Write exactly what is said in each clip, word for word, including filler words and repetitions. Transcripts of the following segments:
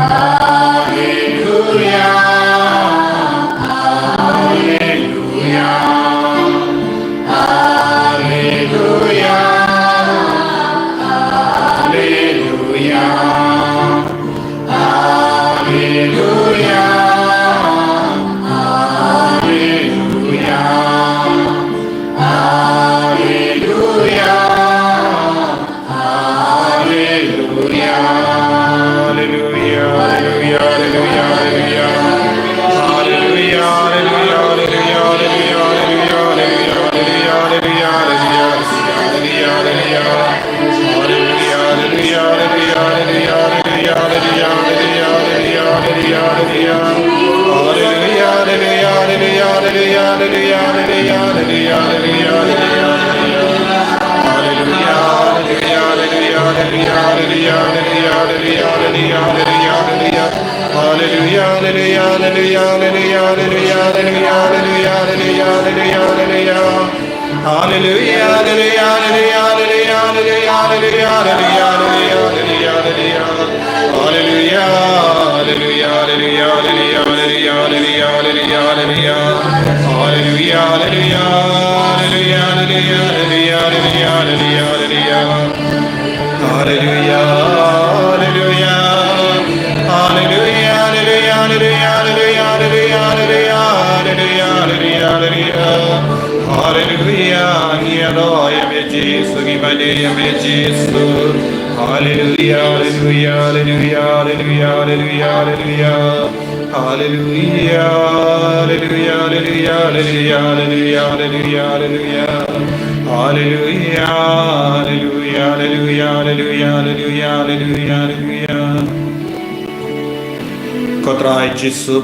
Hallelujah, hallelujah, hallelujah, hallelujah, hallelujah, hallelujah, hallelujah, hallelujah, hallelujah, hallelujah. Hallelujah, hallelujah, hallelujah, hallelujah, hallelujah, hallelujah, hallelujah, hallelujah, hallelujah. Hallelujah, hallelujah, hallelujah, hallelujah, hallelujah, hallelujah, hallelujah, hallelujah. Hallelujah, hallelujah, hallelujah, hallelujah, hallelujah, hallelujah, hallelujah. Hallelujah, hallelujah, hallelujah, hallelujah, hallelujah, hallelujah, hallelujah, hallelujah, hallelujah, hallelujah. Hallelujah, ngi ïaroh ïa me Jisu, ngi mane ïa me Jisu. Hallelujah, hallelujah, hallelujah, hallelujah, hallelujah, hallelujah. Hallelujah, hallelujah, hallelujah, hallelujah, hallelujah, hallelujah. Hallelujah, hallelujah, hallelujah, hallelujah, hallelujah, hallelujah, hallelujah. Ko Trai Jisu,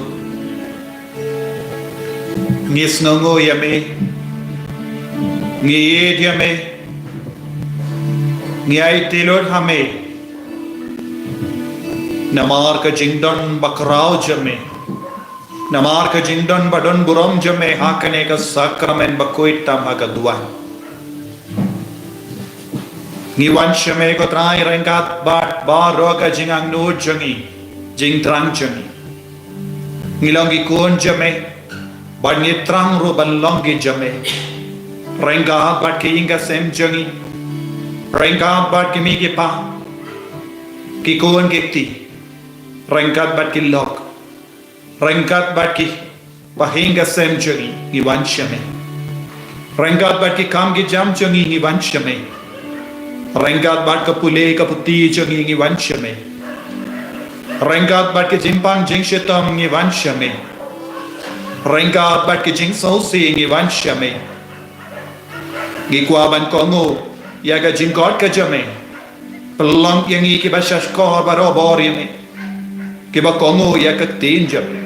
ngi sngewnguh ïa me, ngi ïeit ïa me, ngi aiti lut ha me. Namar ka jingdon bakhraw jong me, namar ka jingdon badon burom jong me ha kane ka sakramen bakhuid tam ha ka duwan. Ngi wan sha me ko Trai ryngkat bad baroh ka jingangnud jong ngi, jingthrang jong ngi. Ngi long ki khun jong me, bad ngi thrang ruh ban long ki jong me. Ryngkat bad ki ïing ki sem jong ngi, ryngkat bad ki mei ki pa, ki khun ki kti, ryngkat bad ki lok, ryngkat bad ki bahaïing ki sem jong ngi, ngi wan sha me. Ryngkat bad ki kam ki jam jong ngi, ngi wan sha me. Ryngkat bad ka pule ka puthi jong ngi, ngi wan sha me. Ryngkat bad ki jingpang jingshitom, ngi wan sha me. Ryngkat bad ki jingsngewsih, ngi wan sha me. Ngi kwah ban kohnguh ïa ka jingkhot ka jong me. Pynlong ïa ngi kiba shahshkor barobor ïa me, kiba kohnguh ïa ka ktien jong me.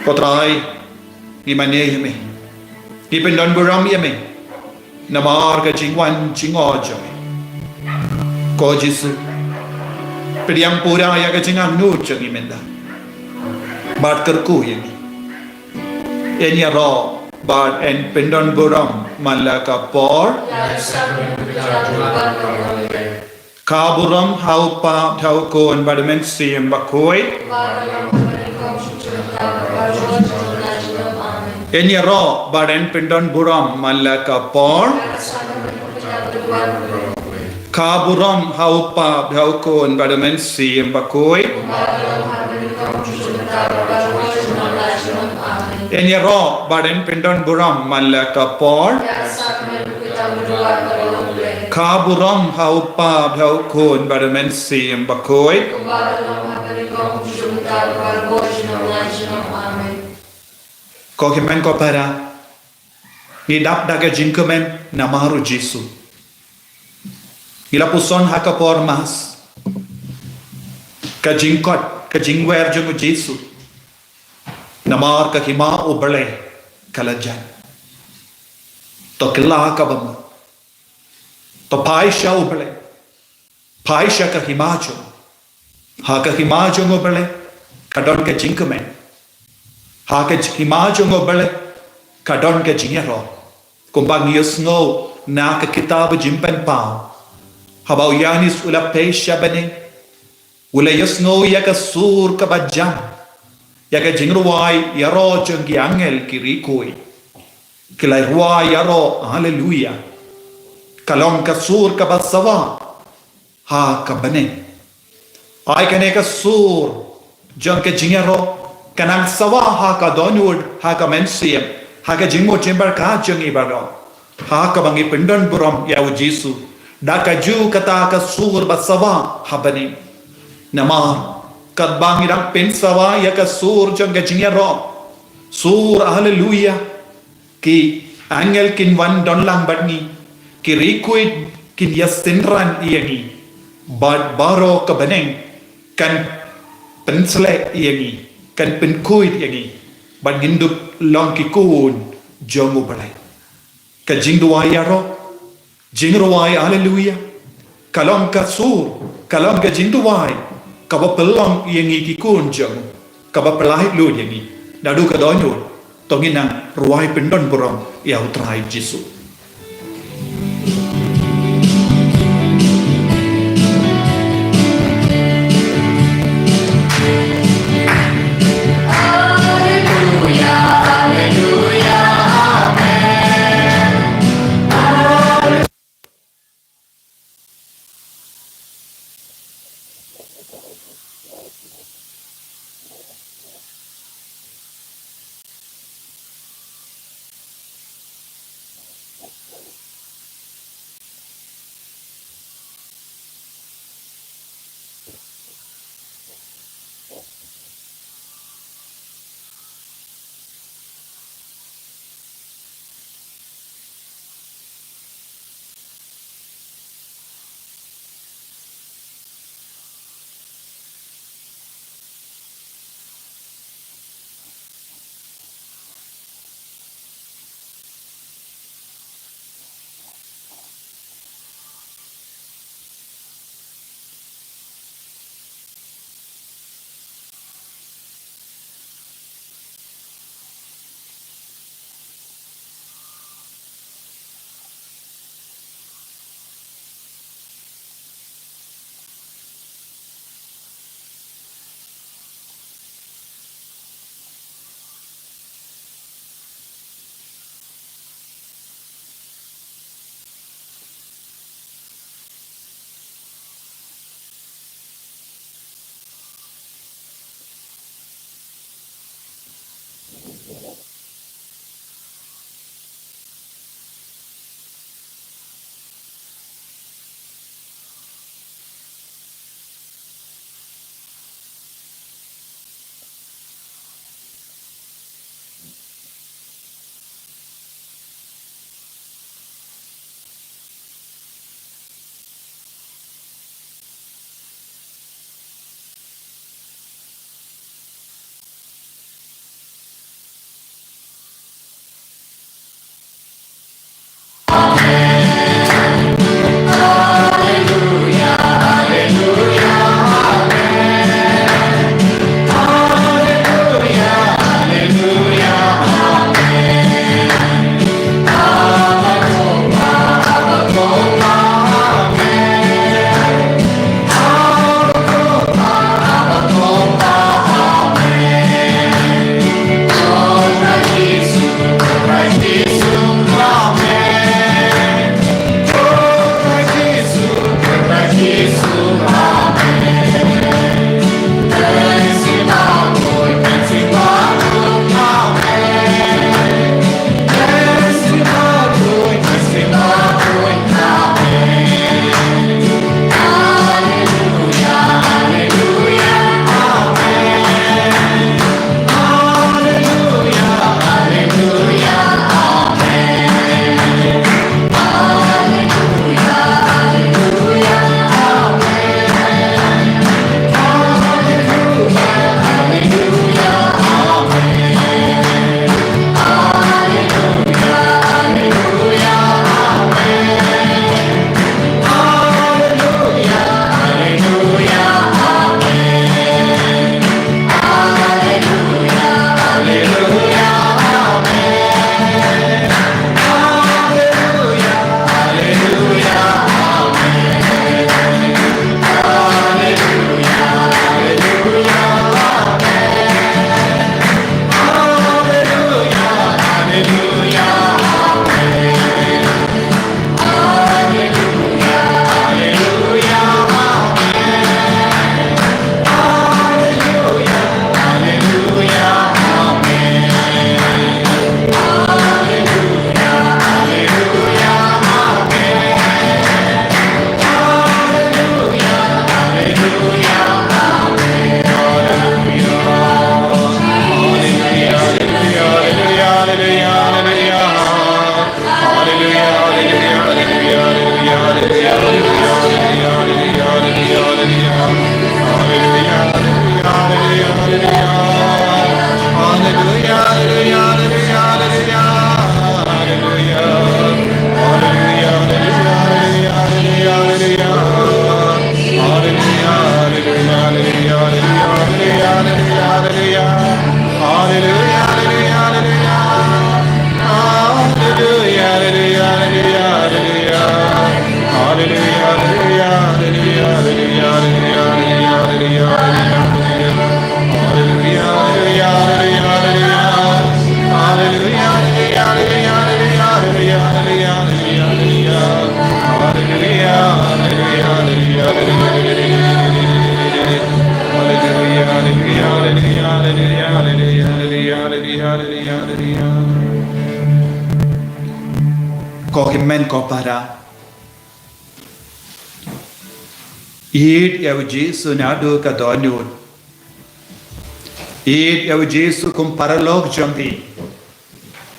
Ko Trai, ngi mane ïa me, ngi pyndonburom ïa me namar ka jingwan jingngeit jong me. Ko Jisu, pdiang pura ïa ka jingangnud jong ngi mynta, bad kyrkhu ïa ngi. Yn ïaroh bad yn pyndonburom man la ka por. Ka burom ha u Kpa, ha u Khun bad u Mynsiem Bakhuid. Yn ïaroh bad yn pyndonburom man la ka por. Ka burom ha u Kpa, ha u Khun bad u Mynsiem Bakhuid. Yn ïaroh bad yn pyndonburom man la ka por. Ka burom ha u Kpa, ha u Khun bad u Mynsiem Bakhuid. Ko hynmen ko para, ngi dap da ka jingkmen namar u Jisu. Ngi la puson ha ka por Mass ka jingkhot, ka jingwer jong u Jisu. Namar ka hima u Blei ka la jan. To kylla kaba mut. To phai sha u Blei. Phai sha ka hima jong u. Ha ka hima jong u Blei ka don ka jingkmen. Ha ka hima jong u Blei ka don ka jingïaroh. Kumba ngi ïohsngew na ka kitab Jingpynpaw, haba u Ïanis u la pei sha bneng, U la ïasngew ïa ka sur kaba jam, ïa ka jingrwai ïaroh jong ki angel ki riew khuid. Ki la rwai ïaroh, Haleluya. Ka long ka sur kaba sawa ha ka bneng. Ai kane ka sur jong ka jingïaroh ka nang sawa ha ka dohnud, ha ka mynsiem, ha ka jingmut jingpyrkhat jong ngi baroh, ha kaba ngi pyndon burom ïa u Jisu da kajuh kata ka sur ba sawa ha bneng. Namar katba ngi dang pynsawa ïa ka sur jong ka jingïaroh, sur Haleluya, ki angel kin wan don lang bad ngi, ki riew khuid kin ïasynran ïa ngi, bad baroh ka bneng kan pynsleh ïa ngi, kan pynkhuid ïa ngi, bad ngin dup long ki khun jong U Blei. Ka jingduwai ïaroh, jingrwai Haleluya, ka long ka sur, ka long ka jingduwai kaba pynlong ïa ngi ki khun jong u, kaba pyllait lut ïa ngi naduh ka dohnud. To ngin nang rwai pyndon burom ïa U Trai Jisu. Ko hynmen ko para, ïeit ïa u Jisu naduh ka dohnud. Ïeit ïa u Jisu kum paralok jong phi,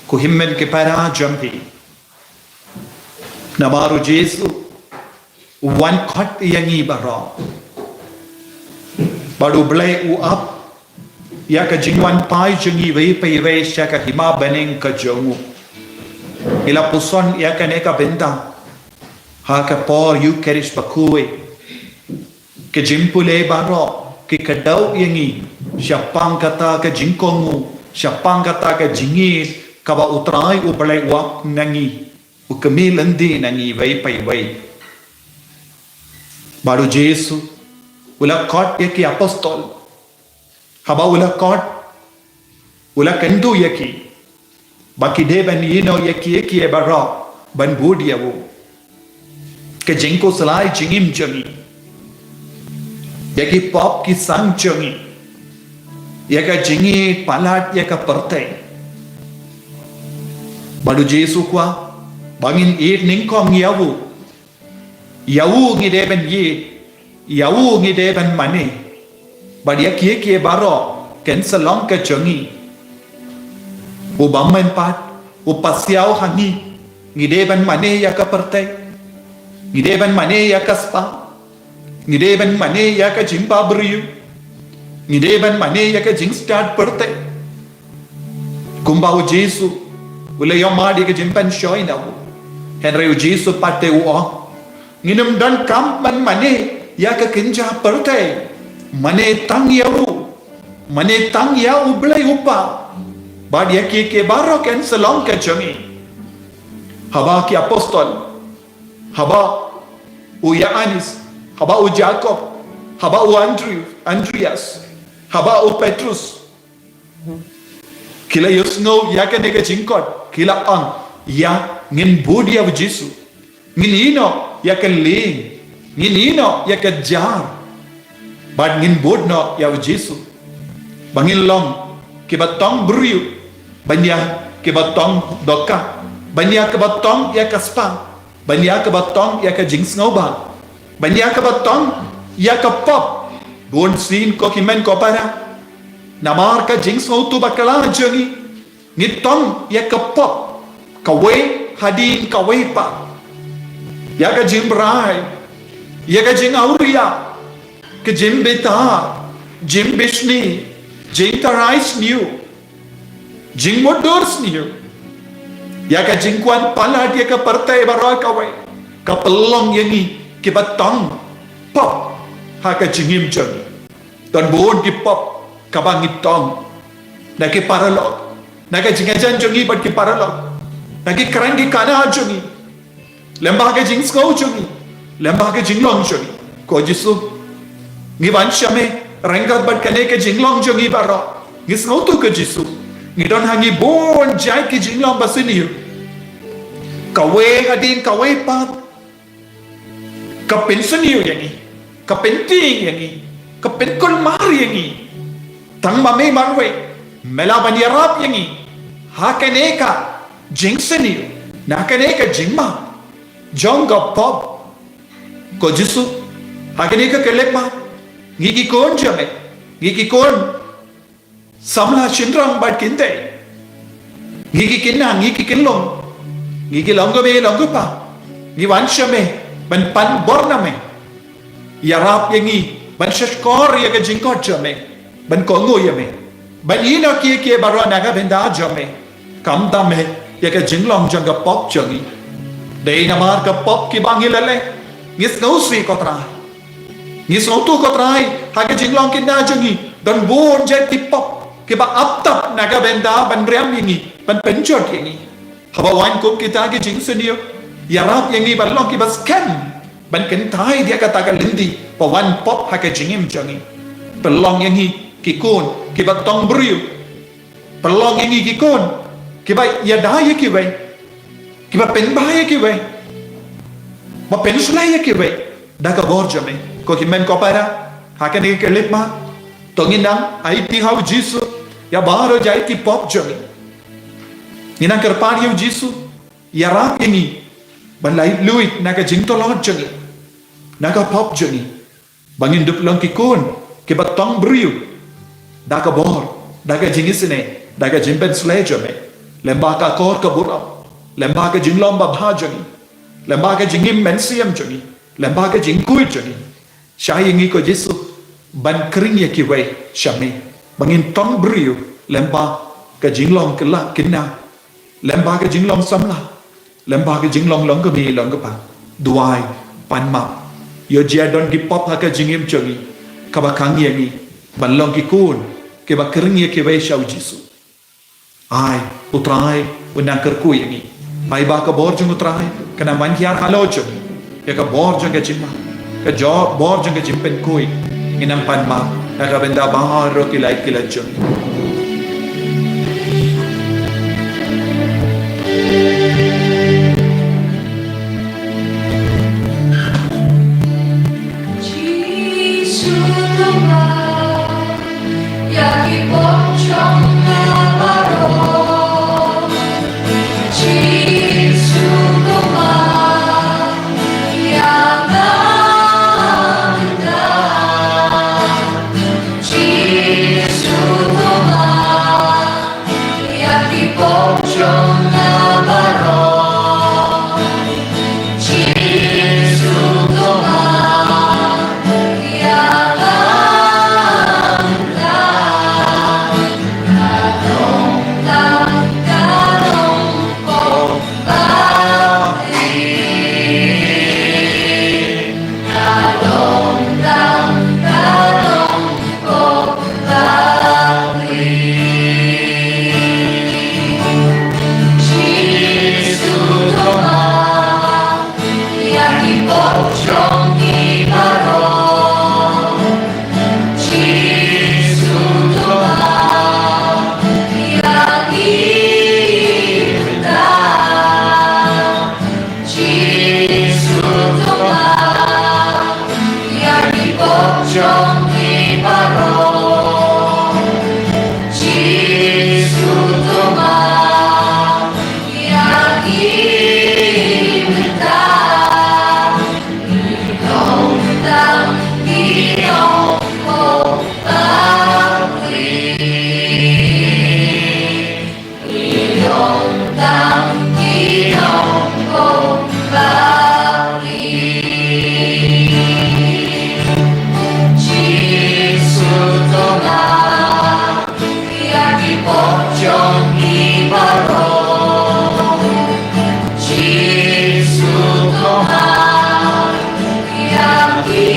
ko hynmen ki para jong phi. Namar u Jisu u wan khot ïa ngi baroh. Bad U Blei u ap ïa ka jingwan phai jong ngi iwei pa iwei sha ka hima bneng ka jong u. Ngi la puson ïa kane ka bynta ha ka por Ïukharist bakhuid. Ka jingpule baroh ki kdew ïa ngi shaphang kata ka jingkohnguh, shaphang kata ka jingïeit kaba U Trai U Blei u ap na ngi, u kmie lynti na ngi iwei pa iwei. Bad u Jisu u la khot ïa ki apostol. Haba u la khot, u la kyntu ïa ki ba ki dei ban ïehnoh ïa kiei kiei baroh ban bud ïa u. Ka jingkhuslai jingim jong ngi, ïa ki pop ki sang jong ngi, ïa ka jingïeit palat ïa ka pyrthei. Bad u Jisu u kwah ba ngin ïeit nyngkong ïa u. Ïa u ngi dei ban ïeit, ïa u ngi dei ban mane. Bad ïa kiei kiei baroh kin sa long ka jong ngi. U bym pat, u pasiaw ha ngi. Ngi dei ban mane ïa ka pyrthei. Ngi dei ban mane ïa ka spah. Ngi dei ban mane ïa ka jingbabriew. Ngi dei ban mane ïa ka jingstad pyrthei. Kumba u Jisu u la ïohmad ïa ka jingpynshoi na u. Hynrei u Jisu pat te u ong, ngin ym donkam ban mane ïa ka kynja pyrthei. Mane tang ïa u. Mane tang ïa U Blei U Kpa. Bad ïa kiei kiei baroh kin sa long ka jong ngi. Haba ki apostol, haba u Ïoannis, haba u Jakob, haba u Andrew, Andreas, haba u Petrus, ki la ïohsngew ïa kane ka jingkhot, ki la ong, ïa, ngin bud ïa u Jisu. Ngin ïehnoh ïa ka lieng. Ngin ïehnoh ïa ka jar. Bad ngin bud noh ïa u Jisu. Ba ngin long kiba tong briew. Ban ïa kiba tong dohkha. Ban ïa kiba tong ïa ka spah. Ban ïa kiba tong ïa ka jingsngewbha. Ban ïa kiba tong ïa ka pop. Bun sien ko hynmen ko para. Namar ka jingsngewthuh bakla jong ngi, ngi tong ïa ka pop kawei hadien kawei pat. Ïa ka jingbrai, ïa ka jingawria, ka jingbitar, jingbishni, jingtharai sniew, jingmutdur sniew. Ïa ka jingkwah palat ïa ka pyrthei baroh kawei ka pynlong ïa ngi kiba tong pop ha ka jingim jong ngi. Don bun ki pop kaba ngi tong. Na ki paralok. Na ka jingïajan jong ngi bad ki paralok. Na ki kren ki kana jong ngi. Lem bad ka jingsngew jong ngi. Lem bad ka jinglong jong ngi. Ko Jisu, ngi wan sha me ryngkat bad kane ka jinglong jong ngi baroh. Ngi sngewthuh ko Jisu, ngi don ha ngi bun jait ki jinglong ba sniew. Kawei hadien kawei pat ka pynsniew ïa ngi, ka pyntieng ïa ngi, ka pynkulmar ïa ngi. Tang ma me marwei me lah ban ïarap ïa ngi ha kane ka jingsniew, na kane ka jingma jong ka pop. Ko Jisu, ha kane ka khyllipmat, ngi ki khun jong me, ngi ki khun samla shynrang bad kynthei, ngi ki khynnah, ngi ki khynnah, ngi ki long kmie long kpa, ngi wan sha me ban pan bor na me. Ïarap ïa ngi ban shahshkor ïa ka jingkhot jong me, ban kohnguh ïa me, ban ïehnoh kiei kiei baroh na ka bynta jong me. Khamtam eh ïa ka jinglong jong ka pop jong ngi. Dei namar ka pop kiba ngi la leh. Ngi sngewsih ko Trai. Ngi sngewthuh ko Trai, ha ka jinglong kine jong ngi don bun jait ki pop kiba ap tap na ka bynta ban riam ïa ngi, ban pynjot ïa ngi. Haba wan kum kita ki jingsniew, ïarap ïa ngi ban long kiba skhem ban kynthai ïa kata ka lynti ba wan pop ha ka jingim jong ngi. Pynlong ïa ngi ki khun kiba tong briew. Pynlong ïa ngi ki khun kiba ïada ïa kiwei, kiba pynbha ïa kiwei, ba pynshlei ïa kiwei da ka bor jong me. Ko hynmen ko para, ha kane ka khyllipmat, to ngin nang aiti ha u Jisu ïa baroh jait ki pop jong ngi. Ngin nang kyrpad ïa u Jisu ïarap ïa ngi ban laitluid na ka jingtlot jong ngi, na ka pop jong ngi, ba ngin dup long ki khun kiba tong briew da ka bor, da ka jingisynei, da ka jingpynshlur jong me, lyngba ka kor ka burom, lyngba ka jinglong babha jong ngi, lyngba ka jingim mynsiem jong ngi, lyngba ka jingkhuid jong ngi. Shah ïa ngi ko Jisu ban khring ïa kiwei sha me, ba ngin tong briew lyngba ka jinglong kylla kynna, lyngba ka jinglong samla, lyngba ka jinglong long ka mei long ka pa. Duwai, pan map ïa jia don ki pop ha ka jingim jong ngi, kaba khang ïa ngi ban long ki khun kiba khring ïa kiwei sha u Jisu. Ai, u Trai u nang kyrkhu ïa ngi. Ai ba ka bor jong u Trai ka nang ban hiar halor jong ngi, ïa ka bor jong ka jingma, ka bor jong ka jingpynkhuid. Ngi nang pan map na ka bynta baroh ki lait ki lait jong ngi. Jisu, to map ïa ki pop jong nga baroh. Jisu, to map ïa nga mynta. Jisu, to map ïa ki pop jong nga baroh. Jisu, to map ïa nga mynta. Ka long tang ka long pop ba pli. Ka long tang ka long pop ba pli. Jisu, to map ïa ki pop jong ngi baroh. Jisu, to map ïa ngi mynta. Jisu, to map ïa ki pop jong ngi baroh. Jisu, to map ïa ngi mynta. Ngi long tang ki nongpop ba pli. Ngi long tang ki nongpop ba pli. Jisu, to map ïa ki pop jong ngi baroh. Jisu, to map ïa ngi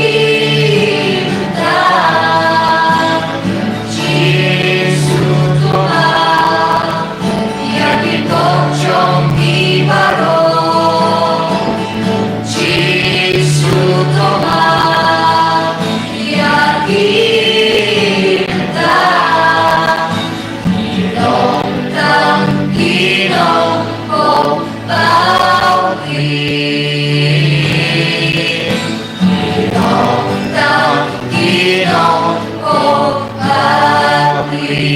mynta. Jisu, to map ïa ki pop jong ngi baroh. Jisu, to map ïa ngi mynta. Ngi long tang ki nongpop ba pli. Ngi long tang ki nongpop ba pli.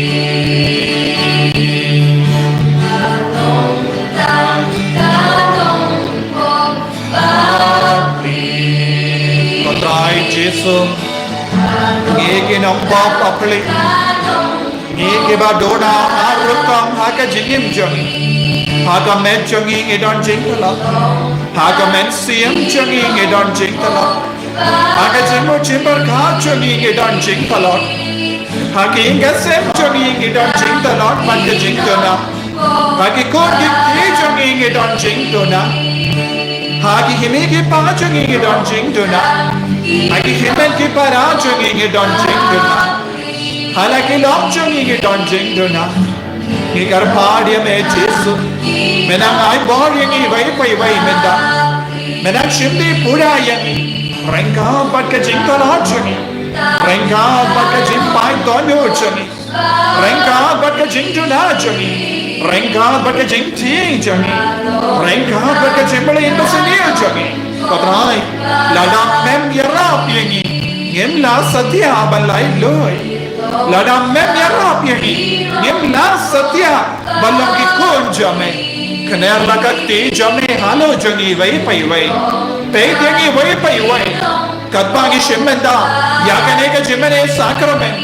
Nga long tang ka nongpop ba pli. Ko Trai Jisu, ngi ki nongpop ba pli. Ngi kiba duna ar rukom ha ka jingim jong ngi. Ha ka met jong ngi ngi don jingtlot. Ha ka mynsiem jong ngi ngi don jingtlot. Ha ka jingmut jingpyrkhat jong ngi ngi don jingtlot. Ha ki ïing ki sem jong ngi ngi don jingtlot bad ka jingduna. Ha ki khun ki kti jong ngi ngi don jingduna. Ha ki kmie ki kpa jong ngi ngi don jingduna. Ha ki hynmen ki para jong ngi ngi don jingduna. Ha la ki lok jong ngi ngi don jingduna. Ngi kyrpad ïa me Jisu, me nang ai bor ïa ngi iwei pa iwei mynta. Me nang shim dih pura ïa ngi. Ryngkat bad ka jingtlot jong ngi. Ryngkat bad ka jingpait dohnud jong ngi. Ryngkat bad ka jingduna jong ngi. Ryngkat bad ka jingtieng jong ngi. Ryngkat bad ka jingpynlong basniew jong ngi. Ko Trai, lada mem ïarap ïa ngi, ngim lah satia ban laitluid. Lada mem ïarap ïa ngi, ngim lah satia ban long ki khun jong me. Kner la ka kti jong me halor jong iwei pa iwei. Peit ïa ngi iwei pa iwei. Katba ngi shim bynta ïa kane ka jingmane sakramen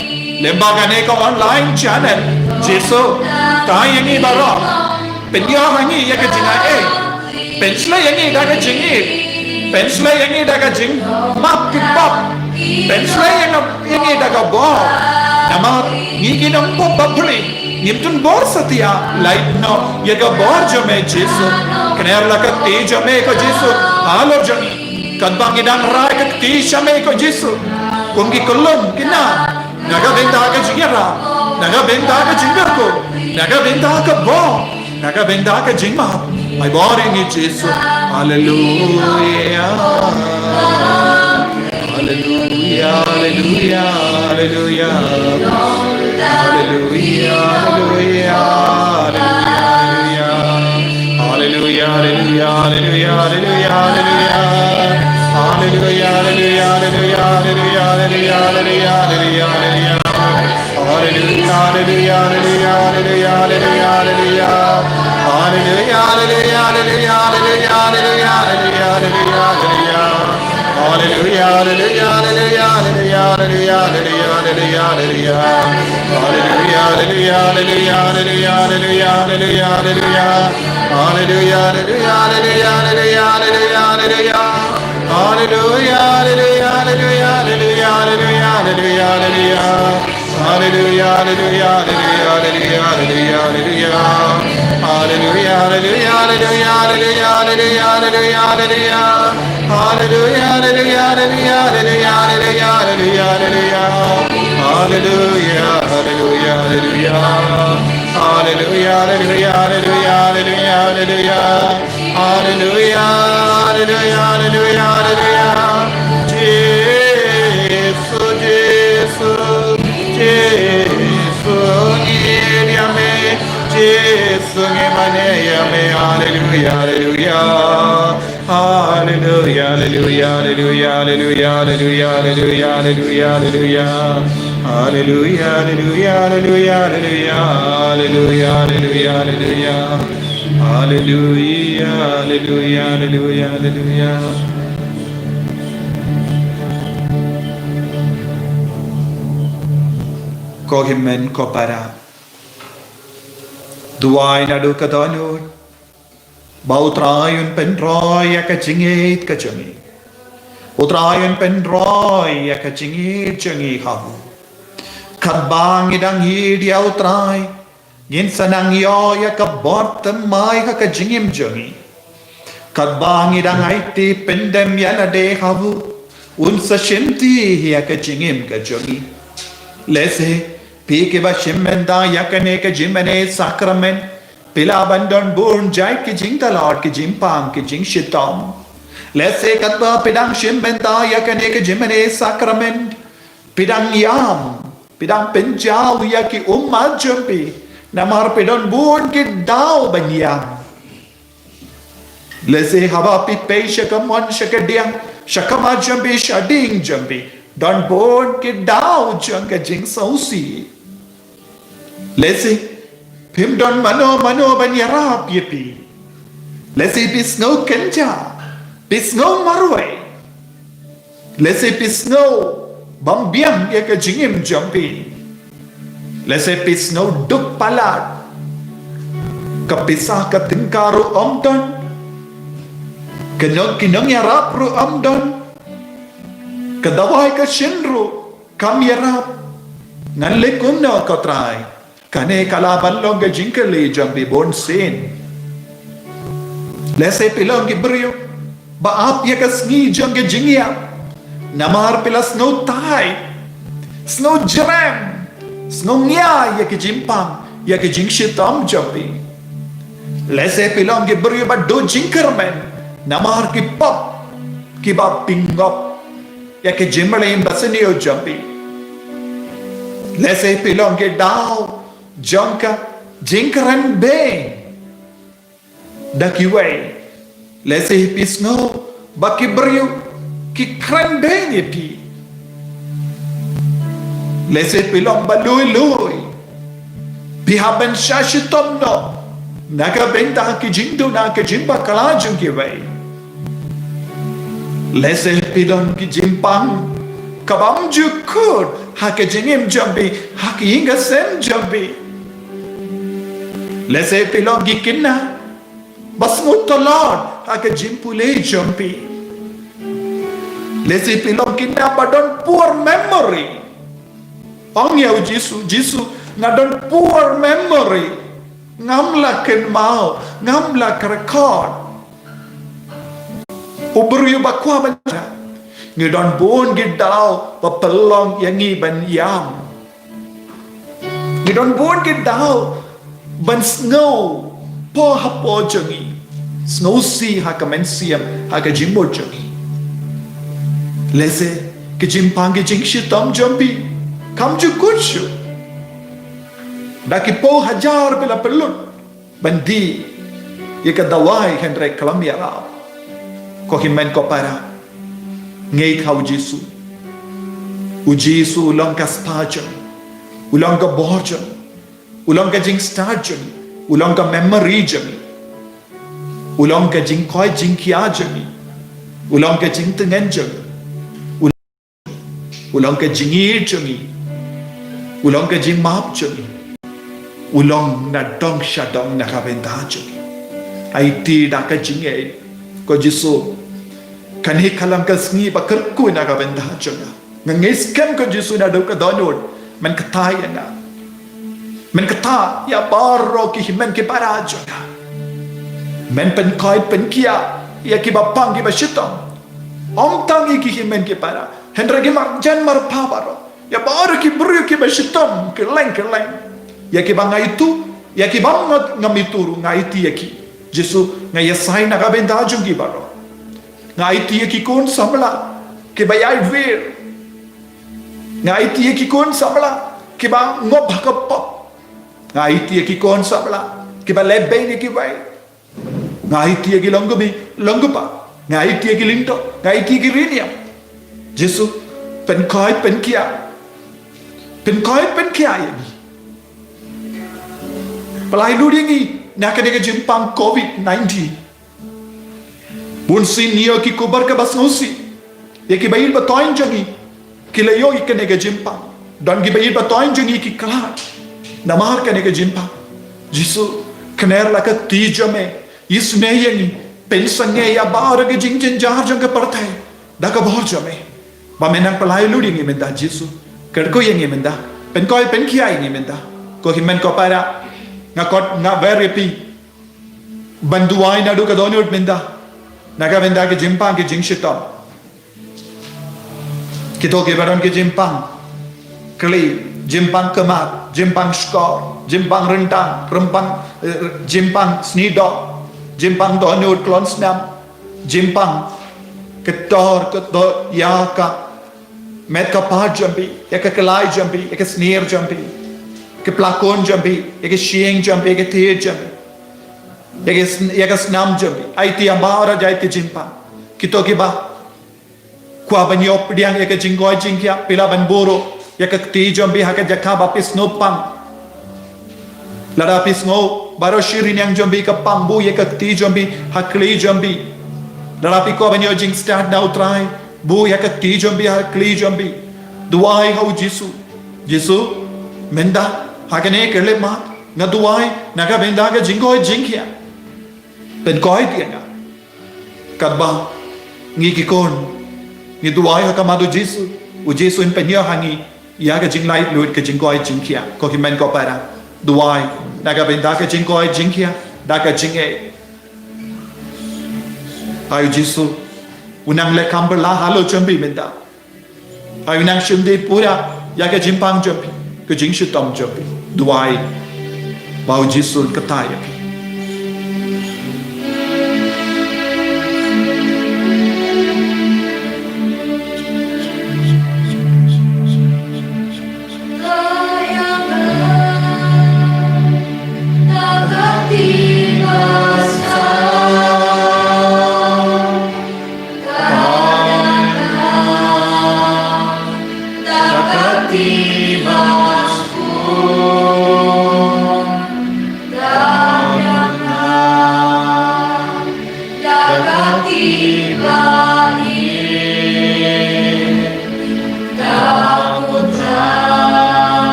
lyngba kane ka online channel, Jisu, tai ïa ngi baroh. Pynïoh ha ngi ïa ka jingaiei. Pynshlei ïa ngi da ka jingïeit. Pynshlei ïa ngi da ka jingmap ki pop. Pynshlei ïa ngi da ka bor. Namar ngi ki nongpop bapli, ngim tip bor satia, lait noh ïa ka bor jong me Jisu. Kner la ka kti jong me ko Jisu halor jong ngi. Katba ngi dang rai ka kti sha me ko Jisu, kum ki kyllum ki na, na ka bynta ka jingïarap, na ka bynta ka jingdukhu, na ka bynta ka bor, na ka bynta ka jingmap. Ai bor ïa ngi Jisu. Haleluia. Haleluia, haleluia, haleluia. Haleluia, haleluia, haleluia, haleluia. Haleluia, haleluia, haleluia, haleluia. Haleluia, haleluia, haleluia, haleluia, haleluia, haleluia, haleluia. Haleluia, haleluia, haleluia, haleluia, haleluia. Haleluia, haleluia, haleluia, haleluia, haleluia, haleluia, haleluia. Haleluia, haleluia, haleluia, haleluia, haleluia, haleluia, haleluia. Haleluia, haleluia, haleluia, haleluia, haleluia, haleluia, haleluia. Haleluia, haleluia, haleluia, haleluia, haleluia, haleluia. Haleluia, haleluia, haleluia, haleluia, haleluia, haleluia. Haleluia, haleluia, haleluia, haleluia, haleluia, haleluia. Haleluia, haleluia, haleluia, haleluia, haleluia, haleluia, haleluia. Haleluia, haleluia, haleluia, haleluia, haleluia, haleluia. Haleluia, haleluia, haleluia. Haleluia, haleluia, haleluia, haleluia, haleluia. Haleluia, haleluia, haleluia, haleluia. Jisu, Jisu, Jisu, ngi ïeit ïa me. Jisu, ngi mane ïa me. Haleluia, haleluia. Haleluia, haleluia, haleluia, haleluia, haleluia, haleluia, haleluia, haleluia. Haleluia, haleluia, haleluia, haleluia. Haleluia, haleluia, haleluia. Haleluia, haleluia, haleluia, haleluia. Ko hynmen ko para, duwai naduh ka dohnud ba U Trai un pynroi ïa ka jingïeit ka jong ngi. U Trai un pynroi ïa ka jingïeit jong ngi ha u. Katba ngi dang ïeit ïa U Trai, ngin sa nang ïoh ïa ka bor thymmai ha ka jingim jong ngi. Katba ngi dang aiti pyndem ïa lade ha u, un sa shimti ïa ka jingim ka jong ngi. Lehse phi kiba shim bynta ïa kane ka jingmane sakramen, phi lah ban don bun jait ki jingtlot, ki jingpang, ki jingshitom. Lehse katba phi dang shim bynta ïa kane ka jingmane sakramen, phi dang ïam, phi dang pynjaw ïa ki ummat jong phi, namar phi don bun ki daw ban ïam. Lehse haba phi pei sha ka mon, sha ka diang, sha ka mat jong phi, sha ding jong phi, don bun ki daw jong ka jingsngewsih. Lehse phim don mano mano ban ïarap ïa phi. Lehse phi sngew kynja, phi sngew marwei. Lehse phi sngew bym biang ïa ka jingim jong phi. Lehse phi sngew duk palat. Ka pisa ka tyngka ruh ym don. Ka nong, ki nongïarap ruh ym don. Ka dawai ka shin ruh kam ïarap. Ngan leh kumno ko Trai? Kane ka lah ban long ka jingkylli jong phi bunsien. Lehse phi long ki briew ba ap ïa ka sngi jong ka jingïap, namar phi la sngew tai, sngew jrem, sngew ngiai ïa ka jingpang, ïa ka jingshitom jong phi. Lehse phi long ki briew ba duh jingkyrmen namar ki pop kiba pynngop ïa ka jingmlien basniew jong phi. Lehse phi long ki daw jong ka jingkren beiñ da kiwei. Lehse phi sngew ba ki briew ki kren beiñ ïa phi. Lehse phi long ba lui lui, phi hap ban shah shitom noh. na ka bynta ki jingduna, ki jingbakla jong kiwei. Lehse phi don ki jingpang ka bym ju kut ha ka jingim jong phi, ha ka ïing ka sem jong phi. Lehse phi long ki khynnah ba sngewtlot ha ka jingpule jong phi. Lehse phi long ki khynnah ba don poor memory. Ong ïa u Jisu, Jisu, nga don poor memory. Ngam la kynmaw, ngam la record. U briew ba kwah ban, ngi don bun ki daw ba pynlong ïa ngi ban ïam. Ngi don bun ki daw ban sngew paw ha paw jong ngi, sngewsih ha ka mynsiem, ha ka jingmut jong ngi. Lehse ki jingpang ki jingshitom jong phi kam ju kut shuh. Da ki phew hajar phi la pynlut ban die ïa ka dawai, hynrei khlem ïarap. Ko hynmen ko para, ngeit ha u Jisu. U Jisu u long ka spah jong ngi, u long ka bor jong ngi, u long ka jingstad jong ngi, u long ka memory jong ngi, u long ka jingkoit jingkhiah jong ngi, u long ka jingtngen jong ngi, u long ka jingïeit jong ngi, u long ka jingmap jong ngi, u long na dong sha dong na ka bynta jong ngi. Aiti da ka jingngeit, ko Jisu, kane ka long ka sngi ba kyrkhu na ka bynta jong nga. Nga ngeit skhem, ko Jisu, naduh ka dohnud men kata ïa nga. Men kata ïa baroh ki hynmen ki para jong nga. Men pynkoit pynkhiah ïa kiba pang kiba shitom. Ym tang ïa ki hynmen ki para, hynrei ki marjan marpa baroh, ïa baroh ki briew kiba shitom, kylleng kylleng. Ïa kiba nga ithuh, ïa kiba nga, ngam ithuh ruh, nga aiti ïa ki. Jisu, nga ïasai na ka bynta jong ki baroh. Nga aiti ïa ki khun samla kiba ïai wir. Nga aiti ïa ki khun samla kiba ngop ha ka pop. Nga aiti ïa ki khun samla kiba lehbeiñ ïa kiwei. Nga aiti ïa ki longkmie longkpa. Nga aiti ïa ki lyngdoh. Nga aiti ïa ki riewniam. Jisu, pynkoit pynkhiah, pynkoit pynkhiah ïa ngi. Pyllait lut ïa ngi na kane ka jingpang covid nineteen. Bun sien ngi ïoh ki khubor kaba sngewsih ïa ki ba-ïeit ba-toiñ jong ngi ki la ïoh ïa kane ka jingpang. Don ki ba-ïeit ba-toiñ jong ngi ki khlad namar kane ka jingpang. Jisu, kner la ka kti jong me, isynei ïa ngi, pynsangeh ïa baroh ki jingjynjar jong ka pyrthei da ka bor jong me. Ba men nang pyllait lut ïa ngi mynta, Jisu. Kyrkhu ïa ngi mynta, pynkoit pynkhiah ïa ngi mynta. Ko hynmen ko para, nga khot nga wer ïa phi ban duwai naduh ka dohnud mynta na ka bynta ki jingpang ki jingshitom. Kito kiba don ki jingpang kli, jingpang khmat, jingpang shkor, jingpang ryntang, rympang, eh, jingpang sniewdoh, jingpang dohnud khlon snam, jingpang ktor ktor ïa ka met ka phad jong phi, ïa ka khlai jong phi, ïa ka snier jong phi, ka pla khun jong phi, ïa ka shyieng jong phi, ïa ka thied jong phi, ïa ka sn-, ïa ka snam jong phi. Aiti ïa baroh jait ki jingpang. Kito kiba kwah ban ïoh pdiang ïa ka jingkoit jingkhiah, phi lah ban buh ruh ïa ka kti jong phi ha ka jaka ba phi sngewpang. Lada phi sngew baroh shi rynïeng jong phi ka pang, buh ïa ka kti jong phi ha kli jong phi. Lada phi kwah ban ïoh jingstad na U Trai, buh ïa ka kti jong phi ha kli jong phi. Duwai ha U Jisu. Jisu, mynta ha kane ka khyllipmat nga duwai na ka bynta ka jingkoit jingkhiah. Pynkoit ïa nga. Katba ngi ki khun ngi duwai ha khmat U Jisu, U Jisu un pynïoh ha ngi ïa ka jinglait lut ka jingkoit jingkhiah. Ko hynmen ko para, duwai na ka bynta ka jingkoit jingkhiah da ka jingngeit. Ai U Jisu, u nang leh kam pyrshah halor jong phi mynta. Ai u nang shim dei pura ïa ka jingpang jong phi, ka jingshitom jong phi. Duwai ba U Jisu un kata ïa phi.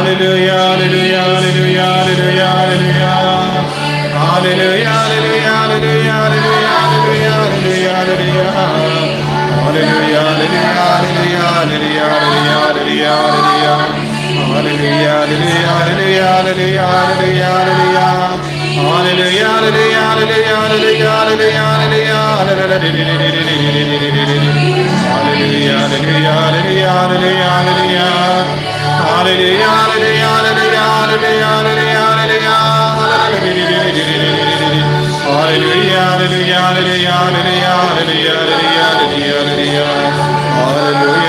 Hallelujah, hallelujah, hallelujah. Hallelujah, hallelujah, hallelujah, hallelujah, hallelujah. Hallelujah, hallelujah, hallelujah, hallelujah, hallelujah, hallelujah. Hallelujah, hallelujah, hallelujah, hallelujah, hallelujah, hallelujah. Hallelujah, hallelujah, hallelujah, hallelujah, hallelujah, hallelujah. Hallelujah, hallelujah, hallelujah, hallelujah, hallelujah, hallelujah. Hallelujah, hallelujah, hallelujah, hallelujah, hallelujah. Hallelujah, hallelujah, hallelujah, hallelujah, hallelujah, hallelujah. Hallelujah, hallelujah, hallelujah, hallelujah. Hallelujah,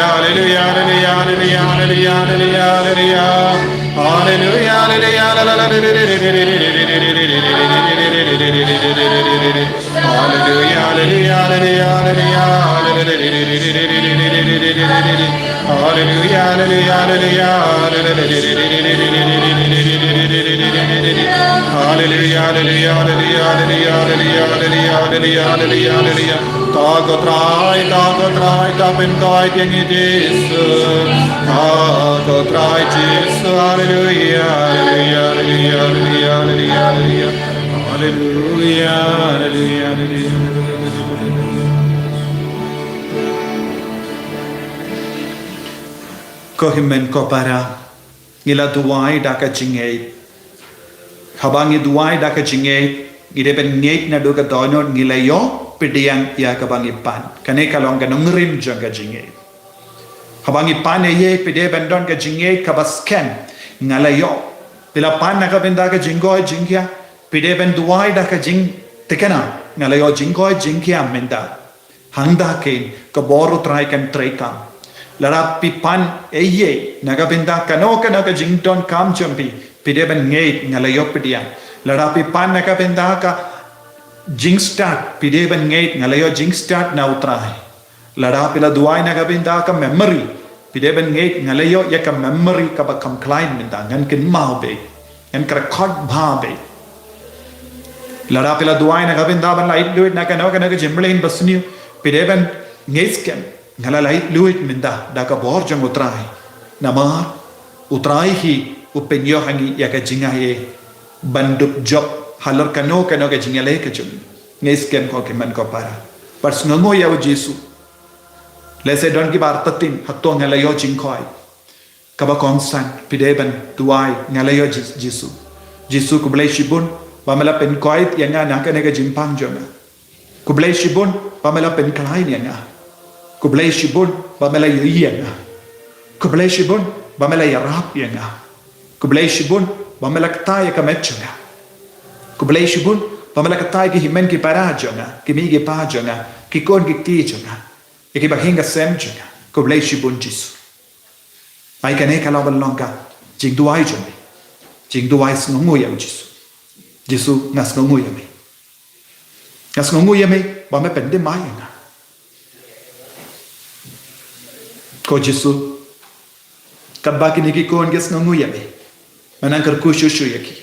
hallelujah, hallelujah, hallelujah, hallelujah, hallelujah. Hallelujah, hallelujah, hallelujah, hallelujah, hallelujah, hallelujah. Hallelujah, hallelujah, hallelujah. Hallelujah, hallelujah, hallelujah, hallelujah. Hallelujah, hallelujah, hallelujah. Hallelujah, hallelujah, hallelujah, hallelujah. Ta ko Trai, ta ko Trai, ta pynkoit ïa ngi Jisu. Ta ko Trai Jisu, hallelujah, hallelujah, hallelujah. Hallelujah, hallelujah, hallelujah. Ko hynmen ko para, ngi la duwai da ka jingngeit. Haba ngi duwai da ka jingngeit, ngi dei ban ngeit naduh ka dohnud ngi la ïoh pdiang ïa kaba ngi pan. Kane ka long ka nongrim jong ka jingngeit. Haba ngi pan ïa ei, phi dei ban don ka jingngeit kaba skhem, nga la ïoh. Phi la pan na ka bynta ka jingkoit jingkhiah, phi dei ban duwai da ka jingthikna, nga la ïoh jingkoit jingkhiah mynta. Hangta keiñ ka bor U Trai kan treikam. Lada phi pan ïa ei na ka bynta kano kano ka jingdonkam jong phi, phi dei ban ngeit nga la ïoh pdiang. Lada phi pan na ka bynta ka jingstad, phi dei ban ngeit nga la ïoh jingstad na U Trai. Lada phi la duwai na ka bynta ka memory, phi dei ban ngeit nga la ïoh ïa ka memory kaba kham khlaiñ mynta, ngan kynmaw beit, ngan kyrkhu bha beit. Lada phi la duwai na ka bynta ban lait luid na kano kano ka jingmlien basniew, phi dei ban ngeit skhem nga la lait luid mynta da ka bor jong U Trai. Namar U Trai hi u pynïoh ha ngi ïa ka jingaiei ban dup jop halor kano kano ka jingïaleh ka jong ngi. Ngeit skhem ko hynmen ko para. Bad sngewnguh ïa U Jisu. Lehse don kiba artatien hato nga la ïoh jingkoit. Kaba kongsan phi dei ban duwai nga la ïoh Ji-, Jisu. Jisu khublei shibun ba me la pynkoit ïa nga na kane ka jingpang jong nga. Khublei shibun ba me la pynkhlaiñ ïa nga. Khublei shibun ba me la ïohi ïa nga. Khublei shibun ba me la ïarap ïa nga. Khublei shibun ba me la kta ïa ka met jong nga. Khublei shibun ba me la kta ïa ki hynmen ki para jong nga, ki mei ki pa jong nga, ki khun ki kti jong nga, ïa kiba hiar ka sem jong nga. Khublei shibun Jisu. Ai kane ka lah ban long ka jingduwai jong me. Jingduwai sngewnguh ïa U Jisu. Jisu, nga sngewnguh ïa me. Nga sngewnguh ïa me ba me pyndem ïa nga. Ko Jisu, katba kine ki khun ki sngewnguh ïa me, me nang kyrkhu shuh shuh ïa ki.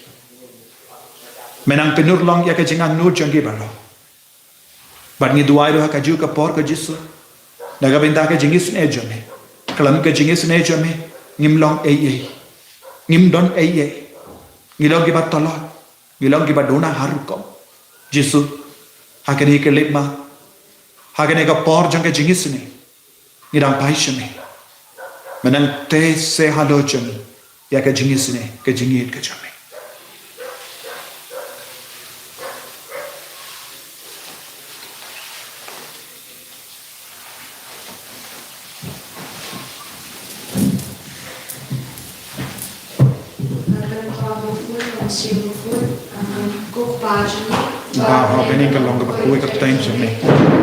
Me nang pynurlong ïa ka jingangnud jong ki baroh. Bad ngi duwai ruh ha kajuh ka por ko Jisu, na ka bynta ka jingisynei jong me. Khlem ka jingisynei jong me ngim long ei ei. Ngim don ei ei. Ngi long kiba tlot. Ngi long kiba duna har rukom. Jisu, ha kane ka lipmat, ha kane ka por jong ka jingisynei, ngi dang phai sha me. Me nang tei se halor jong ngi ïa ka jingisynei, ka jingïeit ka jong me. Amen. Ko Kpa jong ngi, Ba ha bneng ka long kaba khuid ka kyrteng jong me.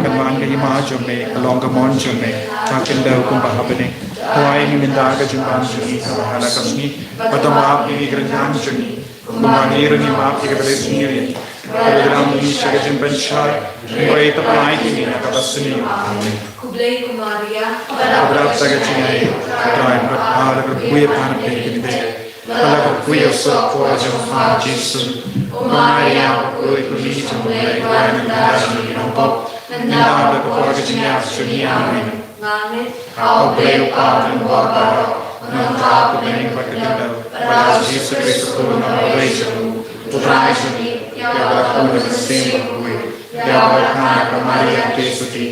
Kan wan ka hima jong me, ka long ka mon jong me, ha khyndew kumba ha bneng. Tharai ïa ngi mynta ka jingbam jong ngi kaba ha la ka sngi, bad to map ïa ngi ki ryngkang jong ngi, kumba ngi ruh ngi map ïa ki ba rit ïa ngi. Bad ym dei ngi sha ka jingpynshai, hynrei to pynlait ïa ngi na kaba sniew. Amen. Khublei ko Maria, ka dap da ka jingaiei, ka Trai bad ha la ka khuid pan phi ki bneng. Ka la ka khuid ïa u surok jong pha Jisu. Ko Maria, khuid ko ngi jong u Blei, wan nang da jong ngi nongpop, nang da ka por ka jingïap jong ngi. Amen. Nga ngeit ha u Blei u Kpa uba bor baroh, u Nongthaw uba bneng bad ka khyndew, bad ha u Jisu Khrist u khun u nongwei jong u, u Trai jong ngi, ïa uba la khun da ka mynsiem bakhuid, ïa uba la kha na ka Maria Theisotti,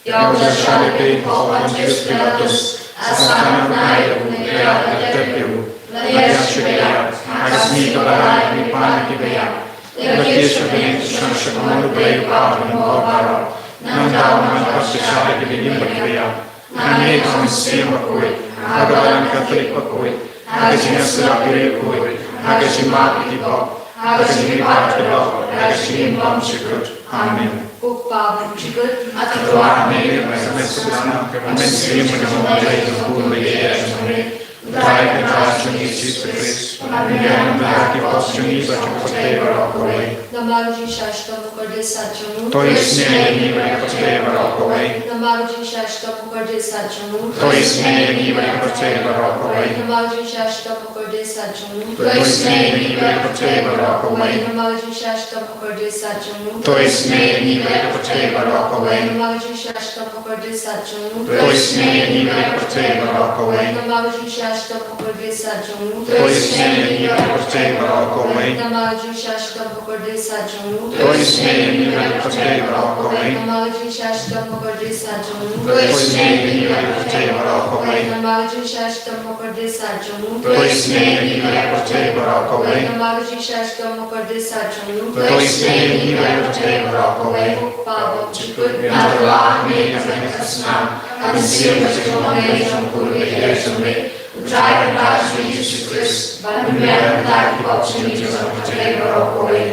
ïa uba la shah lehbeiñ ha u Pontius Pilatus, la sah na bnai, la buh, la ïap, la leit ïa u, la ïaid sha ka ïap, ha ka sngi kaba lai la mih pan na kiba ïap, la kiew sha bneng, la shong sha ka mon u Blei u Kpa uba bor baroh. Nang da un wan ban bishar ïa kiba im bad kiba ïap. Nga ngeit ha u Mynsiem Bakhuid, ha ka balang Katholik bakhuid, ha ka jingïasyllok ïa ki riewkhuid, ha ka jingmap ïa ki pop, ha ka jingmihpat ka doh, ha ka jingim bymjukut. Amen. Ko Kpa bymjukut, nga tyrwa ha me, ïa me sha me suk snam, ha me siem ha ka jingmut jong u Blei jong u Blei jong me. U Trai ka Trai jong ngi Jisu Khrist, u la pynbiang na bynta ki pop jong ngi bad jong ka pyrthei baroh kawei. Namar ka jingshah shitom bakordit sah jong u, to isynei ïa ngi bad ka pyrthei baroh kawei. Namar ka jingshah shitom bakordit sah jong u, to isynei ïa ngi bad ka pyrthei baroh kawei. Namar ka jingshah shitom bakordit sah jong u, to isynei ïa ngi bad ka pyrthei baroh kawei. Namar ka jingshah shitom bakordit sah jong u, to isynei ïa ngi bad ka pyrthei baroh kawei. Namar ka jingshah shitom bakordit sah jong u, to isynei ïa ngi bad ka pyrthei baroh kawei. Namar ka jingshah shitom bakordit sah jong u, to isynei ïa ngi bad ka pyrthei baroh kawei. Namar ka jingshah shitom bakordit sah jong u, to isynei ïa ngi bad ka pyrthei baroh kawei. Namar ka jingshah shitom bakordit sah jong u, to isynei ïa ngi bad ka pyrthei baroh kawei. Namar ka jingshah shitom bakordit sah jong u, to isynei ïa ngi bad ka pyrthei baroh kawei. Namar ka jingshah shitom bakordit sah jong u, to isynei ïa ngi bad ka pyrthei baroh kawei. Ko Kpa bymjukut, nga tyrwa ha me, ïa me suk snam, ha me siem ha ka jingmut jong u Blei jong u Blei jong me, u Trai ka Trai jong ngi Jisu Khrist, ban pynbiang na bynta ki pop jong ngi bad jong ka pyrthei baroh kawei.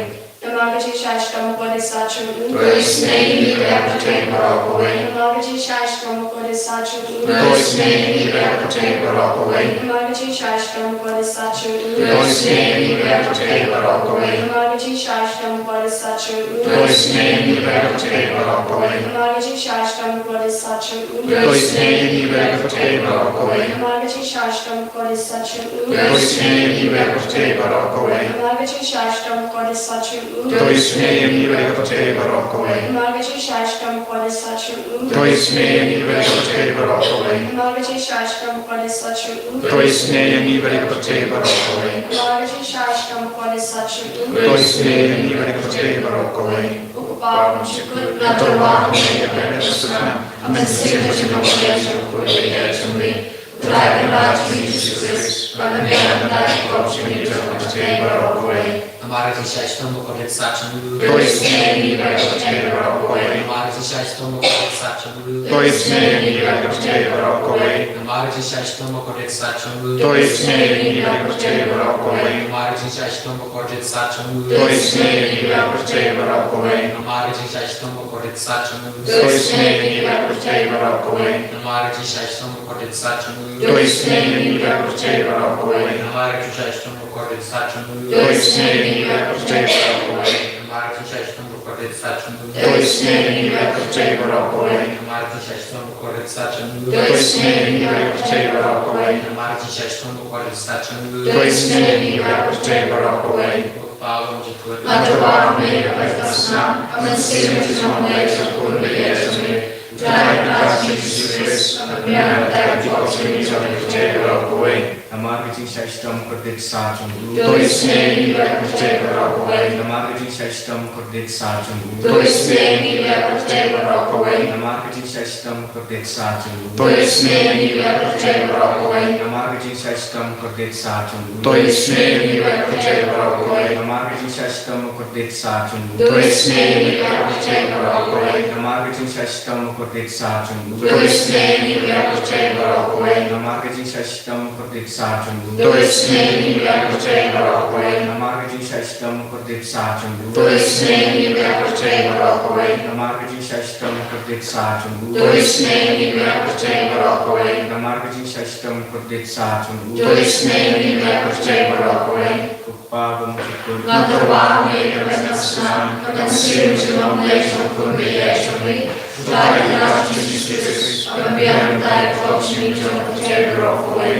Namar ka jingshah shitom bakordit sah jong u, to isynei ïa ngi bad ka pyrthei baroh kawei. Namar ka jingshah shitom bakordit sah jong u, to isynei ïa ngi bad ka pyrthei baroh kawei. Namar ka jingshah shitom bakordit sah jong u, to isynei ïa ngi bad ka pyrthei baroh kawei. Namar ka jingshah shitom bakordit sah jong u, to isynei ïa ngi bad ka pyrthei baroh kawei. Namar ka jingshah shitom bakordit sah jong u, to isynei ïa ngi bad ka pyrthei baroh kawei. Namar ka jingshah shitom bakordit sah jong u, to isynei ïa ngi bad ka pyrthei baroh kawei. Namar ka jingshah shitom bakordit sah jong u, to isynei ïa ngi bad ka pyrthei baroh kawei. Namar ka jingshah shitom bakordit sah jong u, to isynei ïa ngi bad ka pyrthei baroh kawei. Namar ka jingshah shitom bakordit sah jong u, to isynei ïa ngi bad ka pyrthei baroh kawei. Namar ka jingshah shitom bakordit sah jong u, to isynei ïa ngi bad ka pyrthei baroh kawei. Ko Kpa bymjukut, nga tyrwa ha me, ïa me suk snam, ha me siem ha ka jingmut jong u Blei jong u Blei jong me, u Trai ka Trai jong ngi Jisu Khrist, ban pynbiang na bynta ki pop jong ngi bad jong ka pyrthei baroh kawei. Namar ka jingshah shitom bakordit sah jong u, to isynei ïa ngi bad ka pyrthei baroh kawei. Namar ka jingshah shitom bakordit sah jong u, to isynei ïa ngi bad ka pyrthei baroh kawei. Namar ka jingshah shitom bakordit sah jong u, to isynei ïa ngi bad ka pyrthei baroh kawei. Namar ka jingshah shitom bakordit sah jong u, to isynei ïa ngi bad ka pyrthei baroh kawei. Namar ka jingshah shitom bakordit sah jong u, to isynei ïa ngi bad ka pyrthei baroh kawei. Namar ka jingshah shitom bakordit sah jong u, to isynei ïa ngi bad ka pyrthei baroh kawei. Namar ka jingshah shitom bakordit sah jong u, to isynei ïa ngi bad ka pyrthei baroh kawei. Namar ka jingshah shitom bakordit sah jong u, to isynei ïa ngi bad ka pyrthei baroh kawei. Namar ka jingshah shitom bakordit sah jong u, to isynei ïa ngi bad ka pyrthei baroh kawei. Namar ka jingshah shitom bakordit sah jong u, to isynei ïa ngi bad ka pyrthei baroh kawei. Ko Kpa bymjukut, nga tyrwa ha me, ïa me suk snam, ha me siem ha ka jingmut jong u Blei jong u Blei jong me, u Trai ka Trai jong ngi Jisu Khrist, ban pynbiang na bynta ki pop jong ngi bad jong ka pyrthei baroh kawei. Namar ka jingshah shitom bakordit sah jong u, to isynei ïa ngi bad ka pyrthei baroh kawei. Namar ka jingshah shitom bakordit sah jong u, to isynei ïa ngi bad ka pyrthei baroh kawei. Namar ka jingshah shitom kordit sa jong u. To isynei ïa ngi kiba pyrthei baroh kawei. Namar ka jingshah shitom kordit sa jong u. To isynei ïa ngi kiba pyrthei baroh kawei. Namar ka jingshah shitom kordit sa jong u. To isynei ïa ngi kiba pyrthei baroh kawei. Namar ka jingshah shitom kordit sa jong u. To isynei ïa ngi kiba pyrthei baroh kawei. Namar ka jingshah shitom kordit sa jong u. To isynei ïa ngi kiba pyrthei baroh kawei. Namar ka jingshah shitom kordit sa jong u. To isynei ïa ngi kiba pyrthei baroh kawei. Namar ka jingshah shitom kordit sa jong u. To isynei ïa ngi kiba pyrthei baroh kawei. Namar ka jingshah shitom kordit sa jong u. To isynei ïa ngi kiba pyrthei baroh kawei. Ko Pa ba ha ka kut. Nga tyrwa ha me ïa ka bynta snam, ka mynsiem jong u Blei jong u Khun ba ïaid jong ngi. Uta u Trai Jisu Khrist, uba biang na ka bynta jong ngi jong ka pyrthei baroh kawei.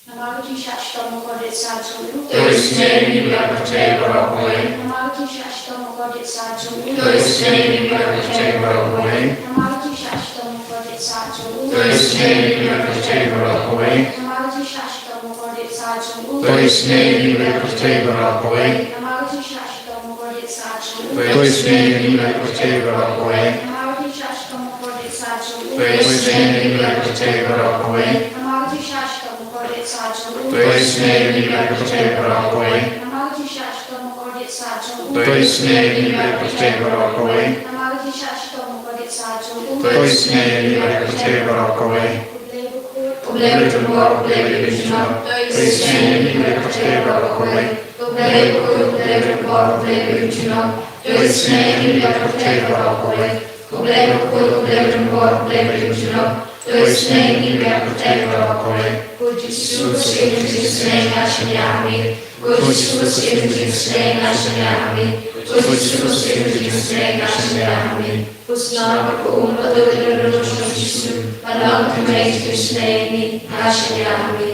Namar ka jingshah shitom kordit sa jong u. To isynei ïa ngi kiba pyrthei baroh kawei. Namar ka jingshah shitom kordit sa jong u. To isynei ïa ngi kiba pyrthei baroh kawei. Namar ka jingshah shitom kordit sa jong u. To isynei ïa ngi kiba pyrthei baroh kawei. Namar ka jingshah shitom kordit sa jong u. To isynei ïa ngi kiba pyrthei baroh kawei. Namar ka jingshah shitom kordit sa jong u. To isynei ïa ngi kiba pyrthei baroh kawei. Namar ka jingshah shitom kordit sa jong u. To isynei ïa ngi kiba pyrthei baroh kawei. Namar ka jingshah shitom kordit sa jong u. To isynei ïa ngi kiba pyrthei baroh kawei. Namar ka jingshah shitom kordit sa jong u. To isynei ïa ngi kiba pyrthei baroh kawei. Namar ka jingshah shitom kordit sa jong u. To isynei ïa ngi kiba pyrthei baroh kawei. Ko Blei bakhuid, ko Blei bathymmur, ko Blei baieit bajingjynnom. To isynei ïa ngi kiba pyrthei baroh kawei. Ko Blei bakhuid, ko Blei bathymmur, ko Blei baieit bajingjynnom. To isynei ïa ngi kiba pyrthei baroh kawei. Ko Blei bakhuid, ko Blei bathymmur, ko Blei baieit bajingjynnom. To isynei ïa ngi kiba pyrthei baroh kawei. Ko Jisu, sien ka jingisynei nga shaniah ha me. Ko Jisu, sien ka jingisynei nga shaniah ha me. Ko Jisu, sien ka jingisynei nga shaniah ha me. Ko snam bad ko um ba tuid ïa ka dohnud jong u Jisu, ban long ka thymmei jingisynei ïa ngi, nga shaniah ha me.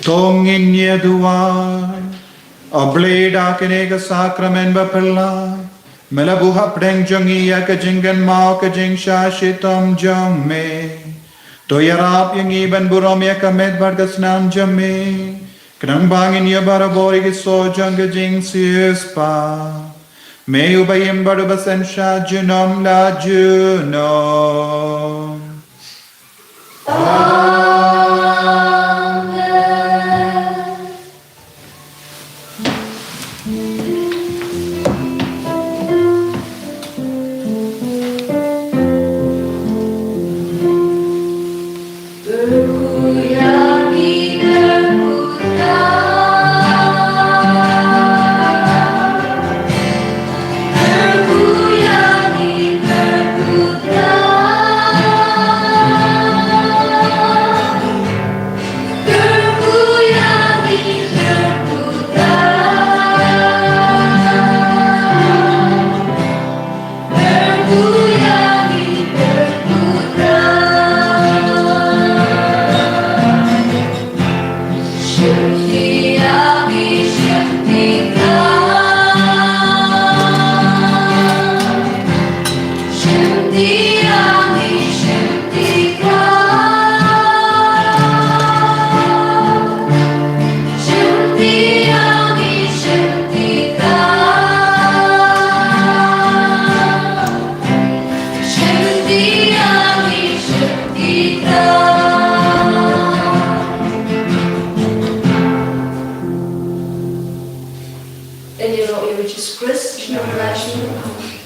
To ngin ïa duwai. A Blei, da kane ka sakramen baphylla, me la buh hapdeng jong ngi ïa ka jingkynmaw ka jingshah shitom jong me. To ïarap ïa ngi ban burom ïa ka met bad ka snam jong me. Khnang ba ngin ïoh barabor ïa ki soh jong ka jingsiewspah. Me uba im bad uba synshar junom la junom. Amen. Yn ïaroh ïa u Jisu Khrist, sha ka bynta jong u.